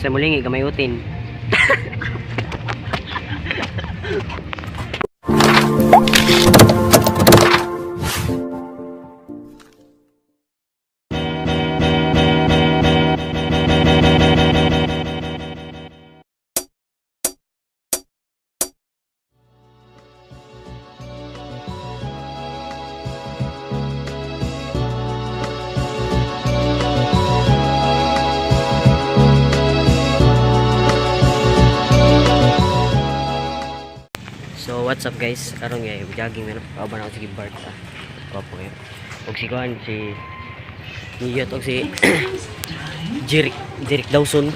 Sa mulingi gamayutin. So what's up guys? Karon nga jogging man kauban ako si Bart. Ah. Gwapo kayo. Og si kuan si Niyot og si Jeric Jeric Dawson.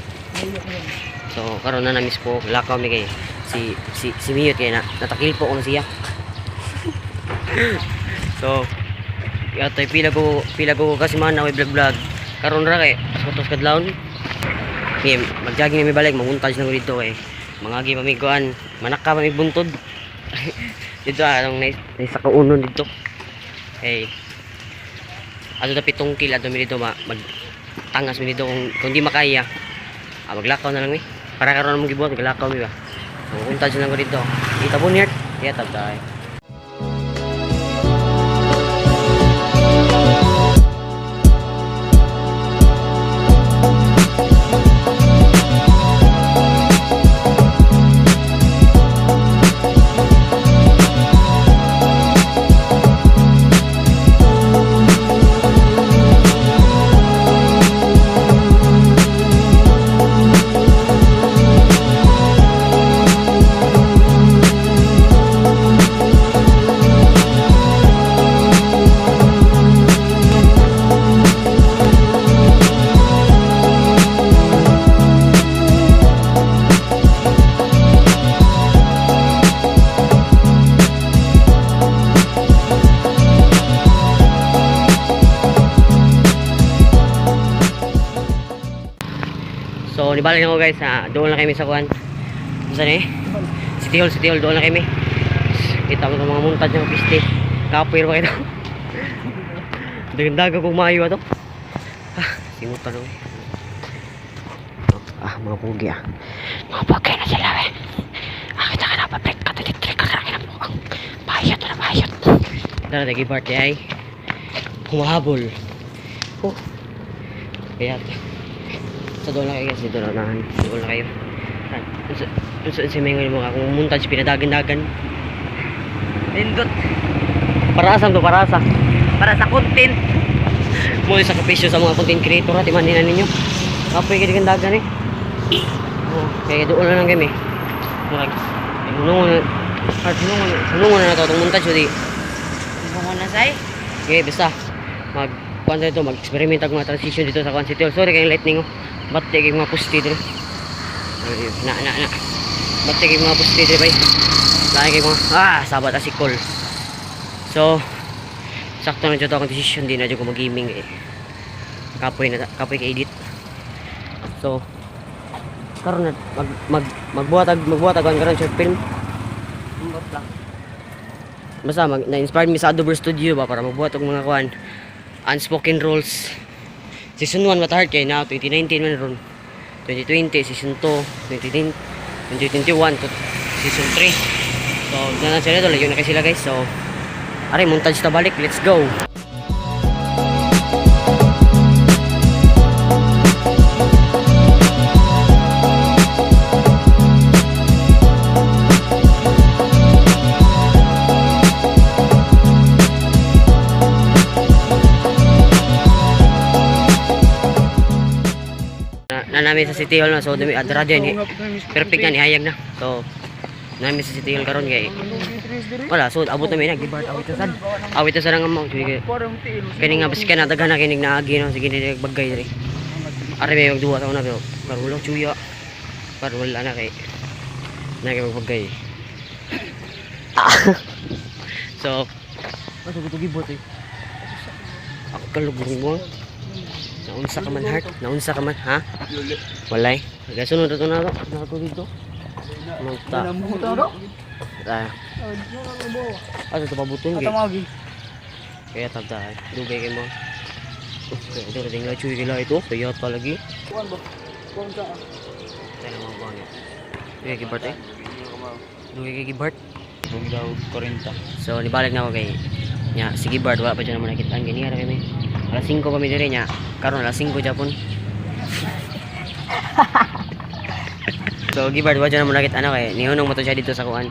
So karon na namiss po lakaw mi kay si si si Miyot kay na natakil po ko na siya. So yatay pila ko kasi man na vlog vlog. Karon ra kay tos kadlawon. Okay, mag-jogging na mi balik, mamontage na ko dito kay mangagi pa mi kuan, manaka pa mi buntod. Dito ah, anong nais sa kaunon dito. Hey. Ato na 7 kil ato mi dito ma, mag tangas mi dito kung di makaya. Ah, maglakaw na lang mi. Para karon mo gibuhat maglakaw mi ba. Mamontage na lang ko dito. Kita po niya. Kaya tabday. So, nibalik na ko guys, ha. Doon lang kami sa kuan. Saan eh? City Hall, doon lang kami. Kita mo itong mga montage ng piste. Kapoy pa ito. Dagandaga kong maayo ato. Ah, simot pa eh. Ah, mga pugi ah. Mga pugi na sila eh. Ah, kita ka na pa, break ka, titrik ka, kaya na po. Ang bayot na bayot. Tara, tagi Bart ay. Humahabol. Oh. Kaya, sa doon lang kayo kasi doon lang doon lang kayo. Unsa unsa may mo akong montage pinadagan-dagan. Lindot. Para asa to para asa. Para sa content. Mo sa kapisyo sa mga content creator at imanin na ninyo. Kapoy kay dagan eh. Oh, kaya doon na lang kami. Murag hunungon hard hunungon hunungon na to itong montage di. Bungo na say. Okay, basta mag kuan dito mag-experiment og mga transition dito sa Kwan City Hall. Sorry kay lightning oh. Batte kay mga pusti diri. Ay, na na na. Batte kay mga pusti diri bay. Lahi kay mga ah sabat asikol. So sakto na jud akong decision di na jud ko mag-gaming eh. Kapoy na kapoy kay edit. So karon na mag mag magbuhat og karon short film. Lindot lang. Basta mag na-inspired mi sa Adobe Studio ba para magbuhat og mga kuan unspoken rules. Season 1 what hard kay now 2019 man ron. 2020 season 2, 2020, 2021 to season 3. So, na sila dito, layo na kay sila guys. So, aray montage ta balik. Let's go. Na, na namin sa City Hall na so dumi adra din eh. Perfect na nihayag na. So, namin sa City Hall karon kay wala so abot namin nag dibart awit sad. Awit sa nga mo sige. Kini nga biskan na daghan na kinig naagi no sige dili bagay diri. Ari may magduwa sa una pero karon wala chuya. Karon wala na kay na kay magbagay. So, aso ko gibot eh. Ako kalubong mo. Naunsa ka man heart, naunsa ka man ha? Walay. Kasunod na to na to. Nakato dito. Mangta. Ah. Ato to pabuton kay. Kaya tabda ay. Dugay kay mo. Kaya ito tinggal cuy kila itu. Kaya ta lagi. Tayo na mga buwangin. Dugay kay Bart eh. Dugay kay Bart. Bung daw 40. So nibalik na ako kay nya sige Bart, wala pa dyan naman nakitaan gani ra kami. Alas 5 pa mi diri nya. Karon alas 5 Japon. So Gibart, wala dyan naman nakitaan ako kay nihunong mo to siya dito sa kuan.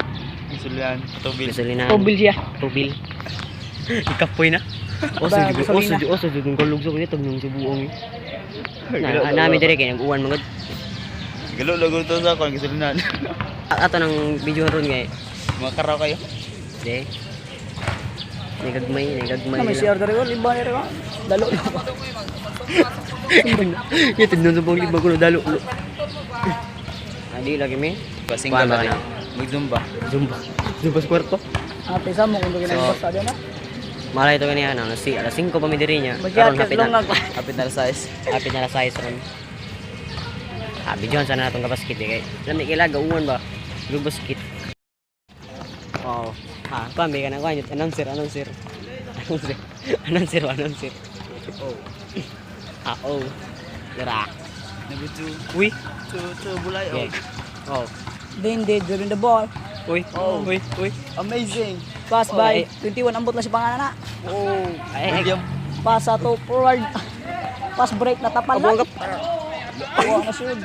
Insulian, tubil. Gasolina. Tubil siya. Tubil. Ikapoy na. Oso Ba, jud, oso gasolina. jud, oso jud ng kalugso ko tag nung subuong. Na nami diri kay nag-uwan man gud. Galo lago to sa kon gasolina. Ato nang video ron kay. Mga karaw kayo. De. Nagagmay, nagagmay. May nila. CR diri ko, liba diri ko. Dalo na ko. Ya tindon sa buong libag ko dalo. Adi lagi mi. Basing Kuan ba ka ka na? Magzumba. Zumba. Zumba sa kwarto. Ate sa mo kung So, ginagawa sa na. Malay to kaniya na si alas 5 pa mi diri niya. Magyat Karon ka hapit na. lungag. Kapit na size. Hapit na alas 6 ron. Ah, videohan sana natong kabaskit eh kay. Alam ni kailaga uwan ba? Yung basket. Oh. Ha, pambi ka na kuan announcer, announcer. Announcer. Announcer, announcer. Oh. Ah, oh. Dara. Number 2. Uy. 2 2 bulay Okay. Oh. Dende dribbling the ball. Uy. Oh. Uy, uy. Amazing. Pass Oh, by ay. 21, ambot lang si pangalan na. Oh. Ay, ay. William. Pasa to forward. Pass break natapal na. Abong ka. Wa nasud.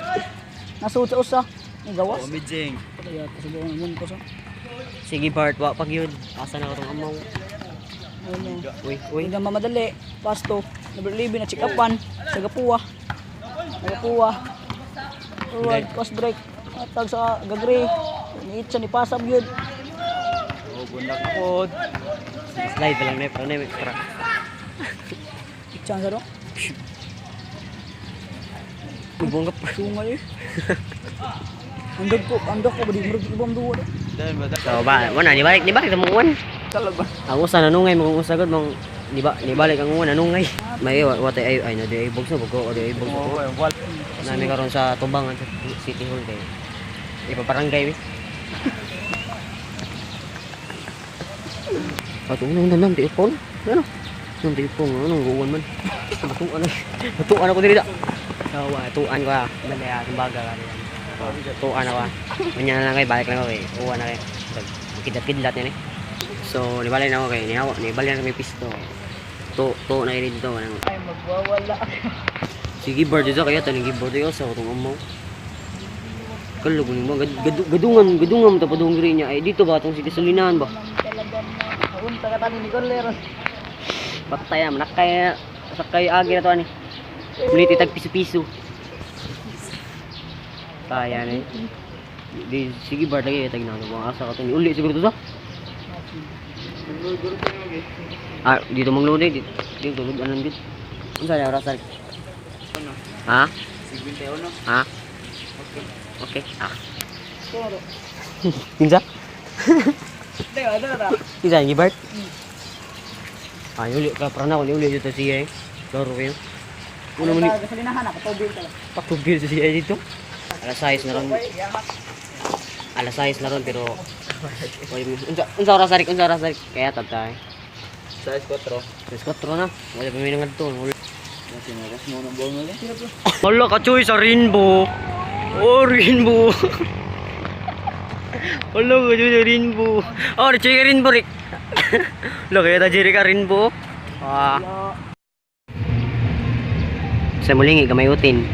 Nasud sa usa. Ni gawas. Oh, amazing. Kaya kasi ang mun ko sa. Sige Bart, wa pag yun. Asa na ko tong amaw. Ano. Uy, uy. Hindi na mamadali. Pass to number 11 na check upan sa Gapuwa. Nagapuwa. Forward pass break. Atag sa Gagre. Ni Itcha ni pasab yun. Oh, bundak ako. Slide pa lang na, pero na may tra. Itcha sa do. Uy, bongga pa. Sungay eh. Ang dagko ba di murag ibang duwa. Dahil ba? So ba, wala ni balik sa mga uwan. Talag ba? Ang usa nanungay mga usa gud mong di ba ni balik ang uwan nanungay. May wa wa tay ay ay na di ay bugso bugo o di ay bugso. Oo, wal. Nami karon sa tubangan sa City Hall kay ipabarangay we. Ato nang nang telefon. Ano? Nang telefon ano guwan man. Tuan na. Tuan ako diri da. So, tuan ko ah. Dali ah, kumbaga ka rin. Tuan ako ah. Unya na lang kay balik lang ako eh. Uwan na kay. Kidlat-kidlat niya ni. So, nibalik na ako kay nihawa, nibalik na kami pisto. To to na kay dito kanang Ay magwawala. Sige Bart dito kaya taning gibart yo sa atong amaw. Kalog ni mo gadungan gadungan ta padung diri niya ay dito ba atong si gasolinahan ba? Talaga na. Unta ka tani ni Gorler. Patay na manakay sakay agi na to ani. Ulit itag piso-piso. Kaya ni. Di sige Bart lagi tag na ang asa ka to ni uli siguro to sa. Ah, dito mang load eh. Dito, dito tulog anan gid. Unsa na oras? Ano? Ha? 51. Ha? Okay. Okay. Ah. Sino to? Kinsa? Teka, teka, teka. Kinsa ni Bart? Ay, uli ka para na ko ni uli dito siya eh. Laro kayo. Una mo ni Gasolinahan na, katubil talaga. patugil sa siya dito. Alas 6 na ron. Alas 6 na ron pero oy, unsa unsa oras Arik? Unsa oras Arik? Kaya tabta eh. Size 4. Alas 4 na. Wala pa may nangadto. Kasi nakas mo ng buong ulit. Hala ka choy sa rainbow. Oh, rainbow. Hala ka choy sa rainbow. Oh, choy ka rainbow Rick. Hala kaya ta Jerry ka rainbow. Ah. Sa muling gamayutin.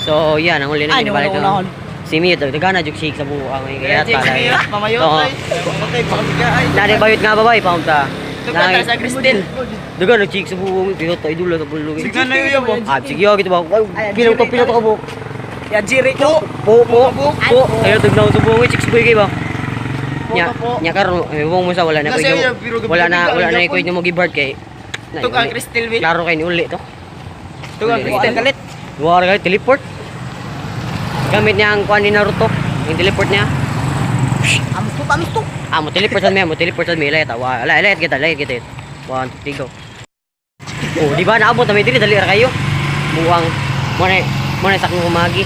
So, yan ang huli na Ay, binabalik nawala ko. Si Mio, dagdagan na jug shake sa buo ang kaya talay. Mamayotay. Mamatay pa kami ka ay. Nari bayot nga babay paunta. Dugan sa Cristel. Dugan nag shake sa buo pero tayo dula sa bulog. Signan na yun mo. Ah, sige oh, gitu ba. Pinang to pinang to ka buok. Ya Jericho. Po po po. Ayo tugnaw sa buo chicks boy kay ba. Nya, Po, po. nya karon eh, buong mo sa wala na Nasa ko. iya, pero Wala na gabi- wala na gabi- ko mo gibard kay. Na, Tugang uli. Cristel we. Klaro kay ni uli to. Tugang Uli. Cristel kalit. Duha ra kay teleport. Gamit niya ang kuan ni Naruto, yung teleport niya. Amtok, amtok. Ah, mo teleport sa mo teleport sa mi lay ta. Wa, lay lay kita, lay kita. 1 2 3 go. Oh, di ba naabot na may dili dali ra kayo. Buwang mo na sakmo kumagi.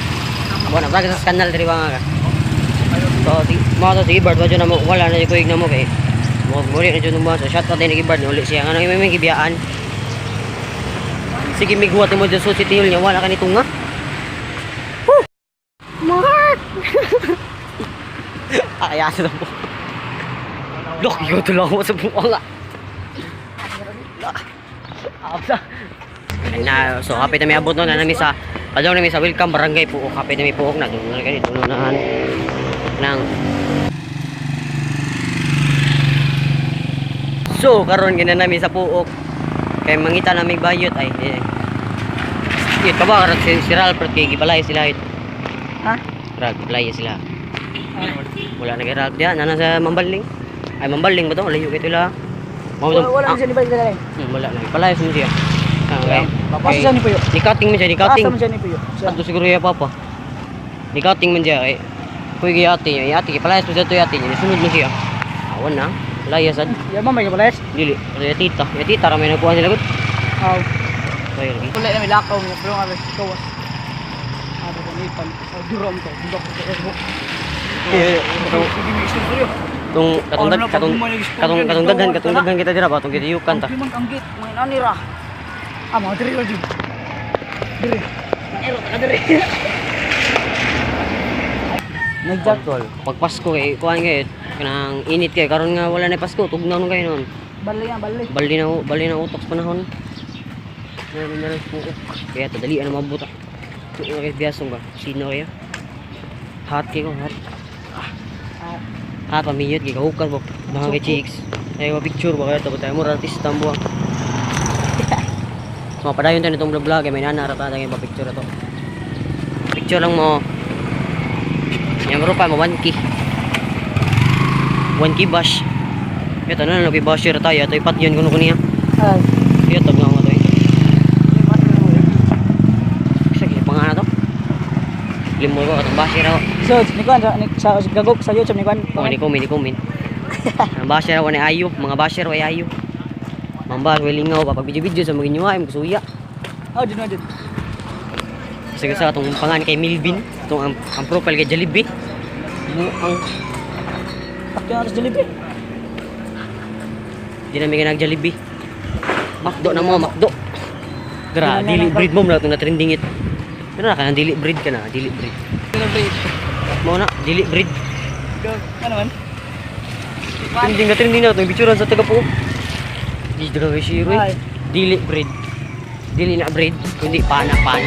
Mo na baga sa kanal diri ba nga ka. So, si mo to si Bart wadyo na mo wala na ko na mo kay mo mo na jud mo so shout out din ni Bart uli siya ngano may gibiyaan. Sige, mighuwat mo dyan sa City Hall niya. Wala ka nito nga. Woo! Mark! Ay, asa na po. Lok, yun tulang ako sa buong nga. Absa. Na, so kapit na may abot no, na nami sa padaw na mi sa Welcome Barangay Puok, kapit na may Puok na doon na kani doon na nang. So karon gina nami sa Puok. Kay mangita na may bayot ay eh. Yun ka ba karon si Ralph kay gipalay sila yun. Ha? Ralph gipalay sila. Wala na kay Ralph diyan, nana sa Mambaling. Ay, Mambaling ba to? Layo kay tila. Mao Wala, wala na siya ni balik dali. Wala na. Gipalay mo siya. Ah, okay. Papasa siya ni Puyo. Ni cutting man siya, ni cutting. Asa man siya ni Puyo. Siya. Ato siguro ya papa. Ni cutting man siya eh. Kuy gi ate niya, ate gipalayas mo siya to ate niya, nisunod mo siya. Awan na. Layas sad. Ya man may kapalayas. Dili, ano ya tita. Ya tita ra may nagkuha nila gud. Aw. Ay, lagi. Wala na may lakaw mo pero nga gawas. Ano ba ni pan? Durom to. Dok ko. Sige, may istorya. Tung katong Ano na, katong pag may nag-istorya, katong katong daghan nagtawa katong ka na. daghan kita dira ba tong gidiyukan ta. Ang man ang gate, mga inani ra. Ah, mga diri ra jud. Diri. Nang ta ka diri. Nag-jack Tol, pag Pasko kay kuan kay kanang init kay karon nga wala na Pasko, tugnaw nun kayo noon. Bali nga, bali. Bali na utok sa panahon. Meron na lang puok. Kaya to dali ano mabuta. Tuo kay biyasong ba? Sino kaya? Hot kay ko, hot. Ah, Hot pamiyot kay kahukan ba? Mga kay chicks. Ay, wa picture ba kaya tapos tayo mo artista mo. So, mapadayon tayo nitong vlog vlog, kay may nana ra ta tayo pa picture to. Picture lang mo. Yan bro pa mo 1K. 1K bash. Ito na lang basher tayo. Ito ipat yun kuno kuno niya. ay. Ito nga nga to eh. Isa kaya pangana to. Limo ko katong basher ako. So, ni kuan sa ni sa gagok sa YouTube ni kuan. Oh, ni comment, ni comment. Ang basher ako ni ayo, mga basher ay ayo. Mga basher way lingaw pa pag video-video sa mga inyo ay magsuya. Oh, dun dun. Sige sa atong pangan kay Milvin, itong ang profile kay Jollibee. Mo ang Takyo na sa Jollibee. di namin kanag Jollibee. Makdo na mo, makdo. Gra, dili breed mo na itong na-trending it. Pero na ka dili breed ka na, dili breed. Mo na, dili breed. Go. Ano man? Trending na trending na itong picturean sa taga po. Di grabe siya, Ay. eh. Dili breed. Dili na breed, kundi pana pana.